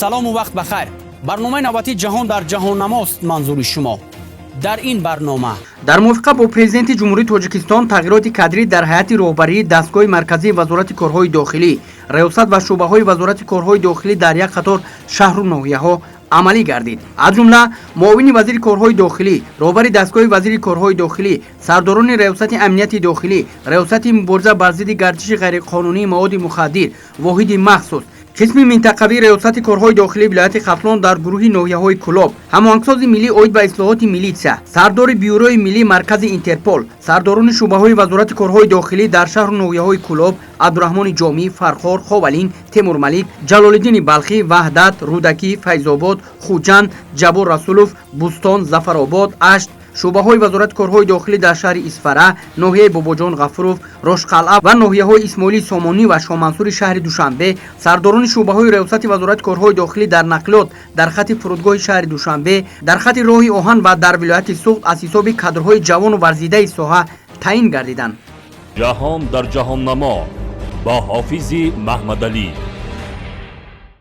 Салому вақт ба хайр. Барномаи навбатии «Ҷаҳон дар ҷаҳоннамост» манзури шумо. Дар ин барнома: Дар мувофиқа бо Президенти Ҷумҳурии Тоҷикистон тағйироти кадрӣ дар ҳайати роҳбарии дастгоҳи марказии Вазорати корҳои дохилӣ, раёсат ва шӯъбаҳои Вазорати корҳои дохилӣ дар як қатор шаҳру ноҳияҳо амалӣ гардид. Аз ҷумла муовини вазири корҳои дохилӣ, роҳбари дастгоҳи вазири корҳои дохилӣ, сардорони Раёсати амнияти дохилӣ, Раёсати мубориза бар зидди гардиши ғайриқонунии маводи мухаддир, воҳиди махсус, қисми минтақавии Раёсати корҳои дохилии вилояти Хатлон дар гурӯҳи ноҳияҳои Кӯлоб, ҳамоҳангсози миллӣ оид ба ислоҳоти милитсия, сардори Бюрои миллии маркази Интерпол, сардорони шӯъбаҳои Вазорати корҳои дохилӣ дар шаҳру ноҳияҳои Кӯлоб, Абдураҳмони Ҷомӣ, Фархор, Ховалинг, Темурмалик, Ҷалолиддини Балхӣ, Ваҳдат, Рӯдакӣ, Файзобод, Хуҷанд, Ҷаббор Расулов, Бӯстон, Зафаробод, Ашт, шӯъбаҳои Вазорати корҳои дохилӣ дар шаҳри Исфара, ноҳияи Бобоҷон Ғафуров, Рошқалъа ва ноҳияҳои Исмоили Сомонӣ ва Шомансури шаҳри Душанбе, сардорони шӯъбаҳои Раёсати Вазорати корҳои дохилӣ дар нақлиёт дар хати фурудгоҳи шаҳри Душанбе, дар хати роҳи оҳан ва дар вилояти Суғд аз ҳисоби кадрҳои ҷавону варзидаи соҳа таъин гардиданд. «Ҷаҳон дар ҷаҳоннамо» бо Ҳофизи Маҳмадалӣ.